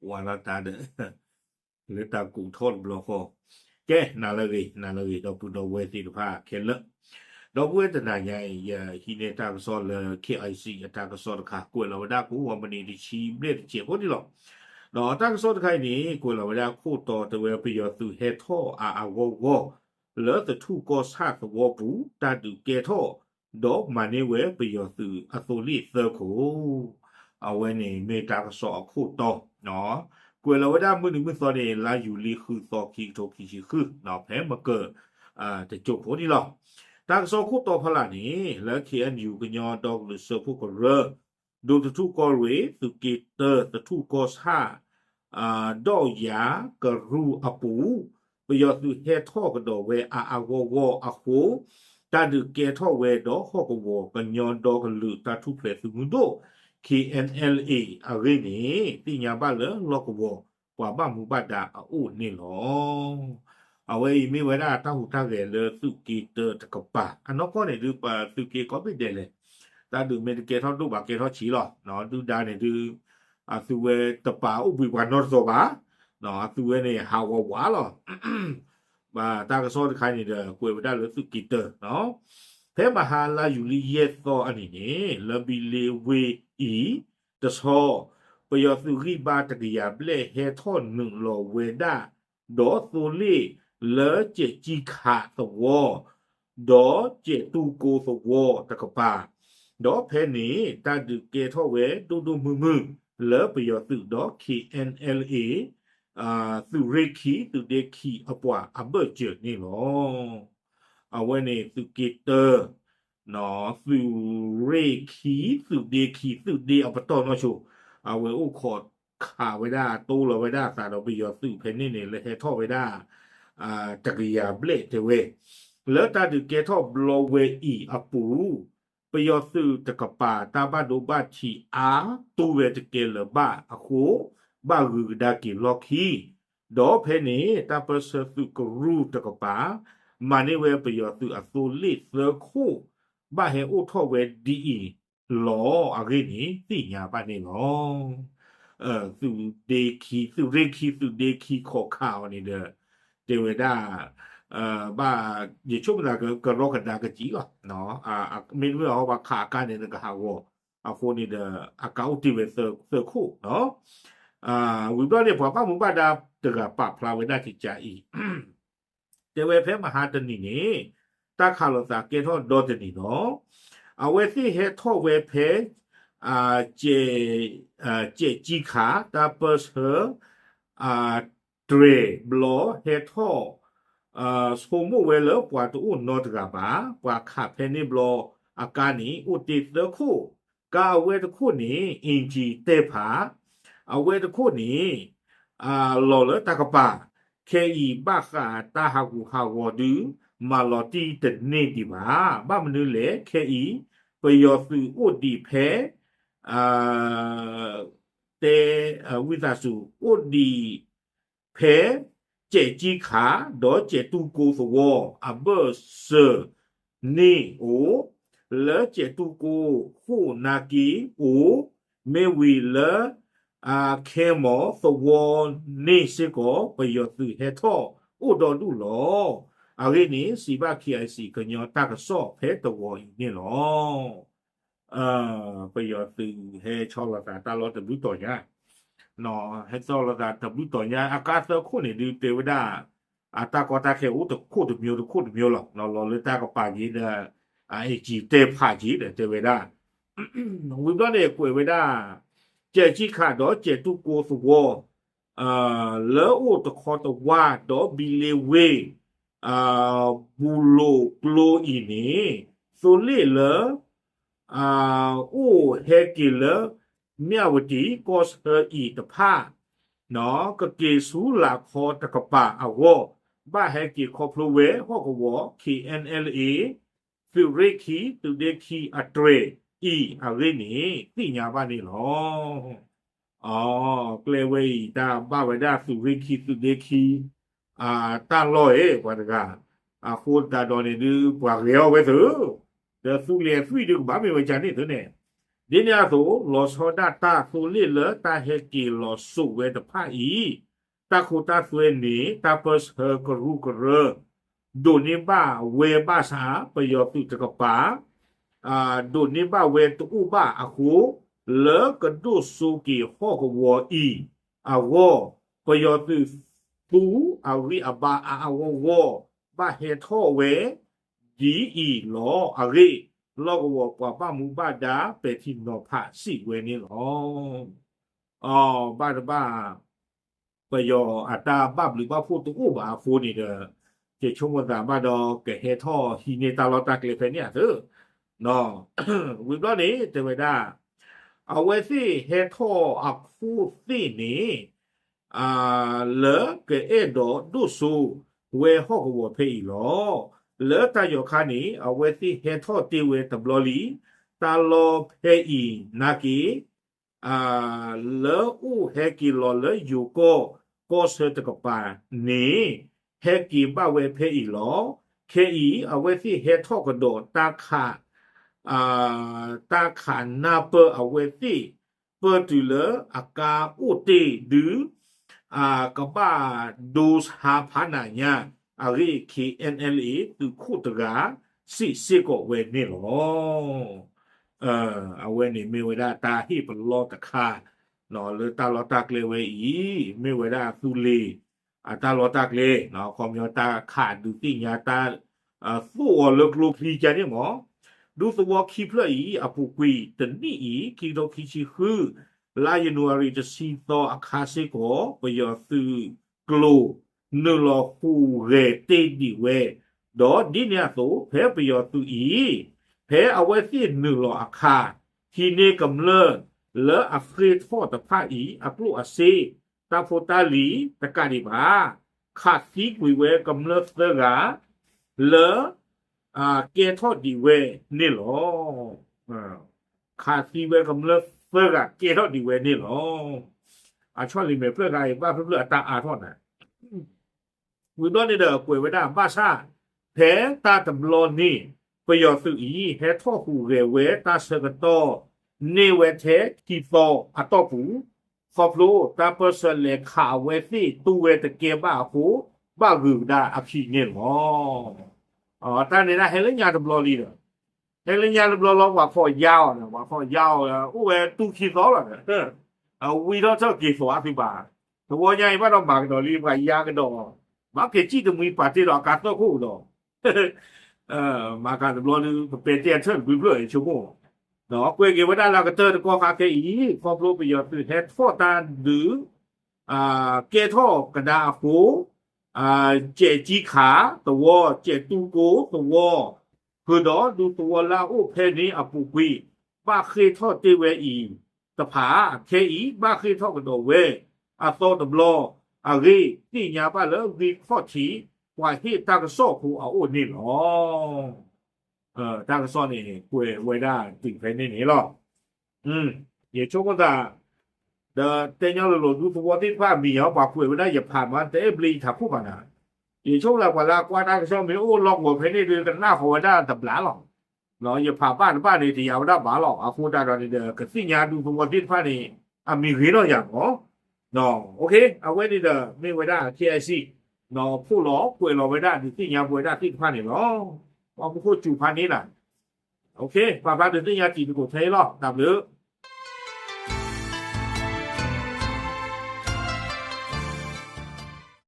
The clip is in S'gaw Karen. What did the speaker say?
ဝါလီၤတၢ်ဒီး လၢတၢ်ကူးထီၣ်တဘျီဃီ, ကဲ နၤလၢအဂ့ၤ နၤလၢအဂ့ၤ ဒီပုၢ်ဒီဝဲၢ်သ့ၣ်တဖၣ်ခဲလၢာ်, ဒီပုၢ်ဝဲၢ်တနၤညါအံၤ ယဟံးန့ၢ်တၢ်ကစီၣ်လၢ KIC အတၢ်ကစီၣ်တခါ ကွဲးလီၤဝဲဒၣ်ကိးဂၤမံးနံးတဆံဘျဲၣ်တစဲးဖိဒံးလီၤ. ဒီးတၢ်ကစီၣ်တခါအံၤန့ၣ် ကွဲးလီၤဝဲဒၣ်ခိၣ်တီတဲဝဲ ပယီၤသုးဟဲထီၣ်အါအါဂီၢ်ဂီၢ် လၢသထူၣ်ကီၢ်ဆၣ်သဝီပူၤ တၢ်ဒုးကဲထီၣ် ဒီးမၤန့ၢ်ဝဲပယီၤသုးအသိလ့ၣ်သၢခိၣ်, အဝဲန့ၣ်မ့ၢ်တၢ်ကစီၣ်အခိၣ်တီ, ကွဲးလီၤဝဲဒၣ်မုၢ်နံၤမုၢ်သီန့ၣ် လါယူၤလံဃုသီ ခံကထိခံဆံဃု ဖဲမကၢၢ်တစိၢ်ဖိဒံးလီၤ. တၢ်ကစီၣ်ခိၣ်တီဖီလာ်န့ၣ် လၢ KNU ကညီဒီကလုာ်စၢဖှိၣ်ကရၢ ဒိၣ်သထူၣ်ကီၢ်ရ့ၣ် သုးက့တၢ သထူၣ်ကီၢ်ဆၣ် ဒီးယၤကရူၢ်အပူၤ ပယီၤသုးဟဲထီၣ်ကဒီးဝဲအါအါဂီၢ်ဂီၢ်အဃိ တၢ်ဒုးကဲထီၣ်ဝဲဒီးဟီၣ်ကဝီၤကညီဒီကလုာ်တၢ်ထူၣ်ဖျဲးသုးမုၢ်ဒိၣ် KNLA အဂ့ၢ်န့ၣ် သ့ၣ်ညါဘၣ်လၢလီၢ်ကဝီၤပှၤဘၣ်မူဘၣ်ဒါအအိၣ်န့ၣ်လီၤ. အဝဲအံၤမ့ၢ်ဝဲဒၣ်တၢ်ဟူးတၢ်ဂဲၤလၢသုးက့တၢတကပၤ အနီၢ်ကီၢ်န့ၣ်ဒုး ပသုးက့ကိးဘ့ၣ်ဒဲးလဲၣ်, တၢ်ဒုးမ့ၢ်တကဲထီၣ်ဒိၣ်ဘၣ်ကဲထီၣ်ဆံးလီၤ. ဒုၣ်ဒါန့ၣ်ဒုး အသုဝဲတပာ်အိၣ်ဘှံးပှၤနီတစီၤဘၣ်, အသုဝဲန့ၣ်ဟးဝးဝးလီၤ. ဘၣ်တၢ်ကစီၣ်တခါန့ၣ်ဒီး ကွဲးဝဲဒၣ်လၢသုးက့တၢ, ဖဲမဟါလါယူၤလံယဲၢ်သီအနံၤန့ၣ် လၢဘံလ့ဝ့ၢ်အံၤ တဆီ ပယီၤသုးဂံၢ်ဘါတကယၤဘျဲၣ်ဟဲထီၣ်နုာ်လီၤဝဲဒၣ် ဒီးသိလ့ၣ်လၢကဲးကၠံခးသဝီ ဒီးကဲးတူၢ်ကိသဝီတကပၤ, ဒီးဖဲန့ၣ် တၢ်ဒုးကဲထီၣ်ဝဲဒိၣ်ဒိၣ်မုၢ်မုၢ် လၢပယီၤသုးဒီး KNLA သုးရ့ၣ်ခံ သုးဒ့ခံအပှၤအဘၢၣ်စၢၤန့ၣ်လီၤ. အဝဲန့ၣ်သုးက့တၢ သုးရ့ၣ်ခံ သုးဒ့ခံ သုးဒ့အပတီၢ်နီၢ်ဆိ အဝဲအိၣ်ခိးခးဝဲဒၣ် တိလီၤဝဲဒၣ်အသးဒီးပယီၤသုးဖဲန့ၣ်န့ၣ် လၢဟဲထီၣ်ဝဲဒၣ် တကယၤဘျဲၣ်တဲဝဲ, လၢတၢ်ဒုးကဲထီၣ်ဘျီဝဲအံၤအပူၤ ပယီၤသုးတကပၤ တၢ်ဘၣ်ဒိဘၣ်ထံးအါ တူၢ်ဝဲတကဲလၢၤဘၣ်အဃိ ဘၣ်ဂုၤကဒါက့ၤလီၢ်ခံ, ဒီးဖဲန့ၣ် တၢ်ပၢဆှၢသုးကရူၢ်တကပၤ မၤန့ၢ်ဝဲပယီၤသုးအသိလ့ၣ်သၢခိၣ် ဘၣ်ဟဲအိၣ်ထီၣ်ဝဲဒ်အံၤလီၤအဂ့ၢ်န့ၣ် သ့ၣ်ညါဘၣ်န့ၣ်လီၤ. သုးဒ့ခံ သုးရ့ၣ်ခံ သုးဒ့ခံခိးခးအီၤန့ၣ်ဒီး တဲဝဲဒၣ် ဘၣ် ယဆိကမိၣ်သးကရီကဒါကစံးလီၤ. မ့တမ့ၢ်အီၤပှၤခးအကါန့ၣ် နကဟးဂီၤအဃိန့ၣ်ဒီး အကါအိၣ်တ့ၢ်ဝဲသၢခိၣ်လီၤ. ဝံၤဘျီန့ၣ် ပှၤဘၣ်မူဘၣ်ဒါတဂၤပာ်ဖျါဝဲဒၣ်ကကးအံၤ တဲဝဲဖဲမဟါတနံၤန့ၣ် တၢ်ခးလိာ်သးကဲထီၣ်ဒီတနံၤလီၤ. အဝဲသ့ၣ်ဟဲထီၣ်ဝဲဖဲ ကဲးကၠံခး တၢ်ပၢဆှၢ တြဲၤဘျီဟဲထီၣ် ဆိကမိၣ်ဝဲလၢပှၤတအိၣ်နီတဂၤဘၣ်, ပှၤခးဖဲန့ၣ်ဘျီ အကါန့ၣ် အိၣ်တ့ၢ်သၢခိၣ်, ကါအဝဲတခိၣ်န့ၣ် အ့ၣ်ကၠံတဲဖး, အဝဲတခိၣ်န့ၣ် လီၤလၢတၢ်ကပၤ, ခဲအံၤဘၣ်ဃးတၢ်ဟးဂူာ်ဟးဂီၤဒုး မၤလီၤတံၢ်တန့ၢ်ဒံးဘၣ်. ဘၣ်မနုၤလဲၣ် ခဲအံၤ ပယီၤသုးအိၣ်ဒံးဖဲ တဲ ဝံသးစူၤ အိၣ်ဒံးဖဲ ကဲးကၠံခး ဒီးကဲးတူၢ်ကိသဝီ အဘၢၣ်စၢၤန့ၣ်အိၣ်, လၢကဲးတူၢ်ကိဃိၣ်နါက့အိၣ်, မ့ၢ်ဝံၤလၢ ခဲမီၤသဝီန့ၣ်စ့ၢ်ကီး ပယီၤသုးဟဲထီၣ်အိၣ်ဒီဒူၣ်လီၤ. အဂ့ၢ်န့ၣ် စံးဘၣ် KIC ကညီတၢ်ကစီၣ်ဖဲတဝီအံၤန့ၣ်လီၤ. ပယီၤသုးဟဲဆီလီၤသးတၢ်လီၢ်တဘျုးတီၤညါ, ဟဲဆီလီၤသးတဘျုးတီၤညါ အကါသၢခိၣ်န့ၣ်ဒုးတဲဝဲဒၣ် အတၢ်ကီတၢ်ခဲအိၣ်တခိၣ်တမျိုးတခိၣ်တမျိုးလီၤ. လီၤလၢတၢ်ကပၤက့ၤဒီး အ့ၣ်ကၠံတဲဖးက့ၤဒီးတဲဝဲဒၣ် ဝံၤဘျီန့ၣ်ကွဲးဝဲဒၣ် ကဲးကၠံခးဒီးကဲးတူၢ်ကိသဝီ လၢအိၣ်တခီတဝါဒီးဘံလ့ဝ့ၢ် ဘူလိာ်ကျိအံၤန့ၣ် သိလ့ၣ်လၢ အိၣ်ဟဲက့ၤလၢ မၠၣ်ဝတံၣ်ကီၢ်ဆၢအံၤတဖၣ် ကက့ၤဆူလၤခီတကပၤအဂီၢ် ဘၣ်ဟဲက့ၤခီဖျိဝဲဟီၣ်ကဝီၤ KNLA သုးရ့ၣ်ခံ သုးဒ့ခံအတြဲၤအံၤအဂ့ၢ်န့ၣ် သ့ၣ်ညါဘၣ်န့ၣ်လီၤ. အ ကျဲဝဲအံၤ တၢ်ဘၣ်ဝဲဒၣ်သုးရ့ၣ်ခံ သုးဒ့ခံ တၢ်လီၢ်အံၤ ပှၤတဂၤ အဃိသတးဒီးန့ၣ်ဒုး ပှၤဂဲၤအီၣ်ဝဲသုး ဒီးသုးလဲၤသွံၣ်ဒုးကဘၣ်မ့ၢ်ဝဲဒ်န့ၣ်သုန့ၣ် ဒ်န့ၣ်အသိး လီၤဆီဒၣ်တၢ်သိလ့ၣ်လၢတၢ်ဟဲက့ၤလီၤစိာ်ဝဲတဖၣ်အံၤ, တၢ်ခိတၢ်သွဲန့ၣ် တၢ်ပၢဆှၢကရူၢ်ကရၢ ဒိးန့ၢ်ဘၣ်ဝဲဘၣ်ဆၣ် ပယီၤသုးတကပၤ ဒိးန့ၢ်ဘၣ်ဝဲတအိၣ်ဘၣ်အဃိ, လၢကဒိၣ်စိက့ၤဟီၣ်ကဝီၤအံၤအဂီၢ်, ပယီၤသုးသူအဂံၢ်အဘါအါအါဂီၢ်ဂီၢ် ဘၣ်ဟဲထီၣ်ဝဲဒ်အံၤလီၤ. အဂ့ၢ်, လီၢ်ကဝီၤပှၤဘၣ်မူဘၣ်ဒါပဲာ်ထံနီၤဖးစံးဝဲန့ၣ်လီၤ. အဘၣ်တဘၣ် ပယီၤအတၢ်ဘၣ်ဘျုးဘၣ်ဖှိၣ်တအိၣ်ဘၣ်အဃိန့ၣ်ဒီး, ကဆိကမိၣ်သးဘၣ်ဒီးကဟဲထီၣ်ဟံးန့ၢ်တၢ်လီၢ်တၢ်ကျဲဖဲန့ၣ်အသိး, ဝံၤဘျီန့ၣ် တဲဝဲဒၣ်, အဝဲသ့ၣ်ဟဲထီၣ်အခိၣ်သ့ၣ်န့ၣ် လၢကအဲၣ်ဒိးဒိၣ်စိဝဲဟီၣ်ကဝီၤဖဲအံၤလီၤ. လၢတၢ်ယီၤခါန့ၣ် အဝဲသ့ၣ်ဟဲထီၣ်တ့ၢ်ဝဲတဘျီလံ. တၢ်လီၢ်ဖဲအံၤနာ်က့ လၢအိၣ်ဟဲက့ၤလီၤလၢယိၤကီၢ်ကီၢ်ဆၢတကပၤန့ၣ် ဟဲက့ၤဘၣ်ဝဲဖဲအံၤလီၤ. ခဲအံၤ အဝဲသ့ၣ်ဟဲထီၣ်ကဒီးတၢ်ခး တၢ်ခးနၢ်ပၢၢ်အဝဲသ့ၣ် ပၢၢ်တုၤလၢအကါအိၣ်တ့ၢ်ဒုး ကဘၣ်ဒိဆါဖးနးညါအဂ့ၢ် K N L A သုးခိၣ်တဂၤ စံးစ့ၢ်ကီးဝဲန့ၣ်လီၤ. အဝဲန့ၣ်မ့ၢ်ဝဲဒၣ်တၢ်ဟ့ၣ်ပလီၢ်တခါ လၢတၢ်လီၢ်တၢ်ကျဲဝဲအံၤ, မ့ၢ်ဝဲဒၣ်သူလ့ၤ အတၢ်လီၢ်တၢ်ကျဲ ခီပညီတၢ်ခးဒုးသ့ၣ်ညါတၢ် သိၣ်အီၤလၢကျိချံကန့ၣ်မး, ဒူသဝီခံဖျၢၣ်အံၤ အပူၤကွံာ်တနံၣ်အံၤ ခံကထိခံဆံဃု လါယနူၤအါရံၤတဆံသီအခါစ့ၢ်ကီး ပယီၤသုးကျိၤ နုာ်လီၤဟူးဂဲၤတ့ၢ်ဒံးဝဲ, ဒီးဒ်န့ၣ်အသိး ဖဲပယီၤသုးအံၤ ဖဲအဝဲသ့ၣ်နုာ်လီၤအခါ ဟံးန့ၢ်ကမျၢၢ်လၢအဃ့ၢ်ထီၣ်တဖၣ်အံၤ အကျိၣ်အစ့ တၢ်ဖိတၢ်လံၤတကးဒံးဘၣ် ခးသံကွံာ်ဝဲကမျၢၢ်သၢဂၤ လၢ ကဲထီၣ်ဒံးဝဲန့ၣ်လီၤ. ခးသံဝဲကမျၢၢ်သၢဂၤကဲထီၣ်ဒံးဝဲန့ၣ်လီၤ. အဆီၣ်လံၤမဲာ်ဖျၢၣ်ဂၤအံၤ ဘၣ်ဖျၢၣ်ဖျၢၣ်အတၢ်အါထီၣ်နၤ ဝံၤဘျီန့ၣ်ဒီးကွဲးဝဲဒၣ်ဘၣ်ဆၣ် ဖဲတၢ်တဘျီန့ၣ် ပယီၤသုးအံၤ ဟဲထီၣ်ဟူးဂဲၤဝဲတၢ်ဆၢကတီၢ်န့ၢ်ဝဲထဲခံသီအတီၢ်ပူၤ, ခီဖျိတၢ်ပၢၢ်ဆၢလဲၤခးအဝဲသ့ၣ်တူၢ်ဝဲတကဲဘၣ်အဃိ ဘၣ်ဂုၤကဒါအခံန့ၣ်လီၤ. တၢ်န့ၣ်ဒၣ်ဟဲလၢညါတဘျီလံဒီး ဟဲလၢညါတဘျီလီၤ ပှၤဖီၣ်ယါအီၤဒီး ပှၤဖီၣ်ယါအီၤ အိၣ်ဝဲတူၢ်ခံသီလီၤဒီး အဝံထီၣ်ထၢၣ်က့ၤသိးအသုဘၣ်, သဝီညါအံၤဘၣ်ဒီးမၤကဒီးလံ ပှၤယါကဒီး, ဘၣ်က့ၤစံၣ်တမှံပာ်တ့ၢ်ဒီးအကါသၢခိၣ်ဒီး မၤကၤတဘျီဒုး ပပဲာ်တဲအထၢၣ်တဘျုးဖျၢၣ်အံၤဆိကမိၣ်, ဒီးကွဲးက့ၤဝဲဒၣ်လၢကတၢၢ်တကီၢ်ခါခဲအံၤ ခီဖျိပယီၤသုးဟဲထီၣ်တၢ်ဒုး ကဲထီၣ်ကဒါအဃိ ကဲးကံခးသဝီ ကဲးတူၢ်ကိသဝီ ဃုာ်ဒီးဒူသဝီလၢအအိၣ်ဖဲန့ၣ်အပူၤကွံာ် ဘၣ်ဃ့ၢ်ထီၣ်တ့ၢ်ဝဲအံၤတဖၣ် ခဲအံၤဘၣ်ဃ့ၢ်ထီၣ်ကဒီးဝဲ အသီတဘျီအဂ့ၢ် သ့ၣ်ညါဘၣ်လၢဂံၢ်ခီၣ်ထံး ပှၤဟ့ၣ်တၢ်ကစီၣ်ဖိအအိၣ်န့ၣ်လီၤ. တၢ်ကစီၣ်န့ၣ် ကွဲးဝဲဒၣ်တုၤဖဲန့ၣ်န့ၣ်လီၤ. ယဆိကမိၣ်သး ဒီးတဲညီလိၤလိၤ ဒူသဝီသ့ၣ်တဖၣ်အမံၤညါ ပှၤကွဲးဝဲဒၣ်ယဖးမး တအဲၣ်ဘျ့ယထးခိၣ်ဘၣ်နၤ, ယဆိကမိၣ်သးပှၤလၢအကွၢ်တၢ်ကစီၣ်မ့ၢ်အိၣ်လီၢ်ကဝီၤဖဲန့ၣ်ဒီး ကနၣ်ဃီၤဝဲဒၣ်တဘျီလီၤ. ယဖးဘၣ်တဘၣ်န့ၣ် တယာ်ဝဲဒၣ်ဘၣ်လီၤ. အဃိသတးဒီးန့ၣ်ဒီး ကသ့ၣ်ညါဒူသဝီသ့ၣ်တဖၣ်န့ၣ် အမံၤဂ့ၤထီၣ်ယၤမး အဝဲန့ၣ်ဒီး မ့ၢ်ဝဲဒၣ် K I C ဖှိၣ်လီၤကွဲးလီၤဝဲဒၣ်ဒုးသ့ၣ်ညါပဝဲဒၣ်သ့ၣ်တဖၣ်န့ၣ်လီၤ. ပှၤမူခိၣ်စူၤဖးန့ၣ်လီၤ. ပာ်ဖျါဒုးသ့ၣ်ညါတံၤသကိးထဲအံၤလီၤ. တၢ်ဘျုး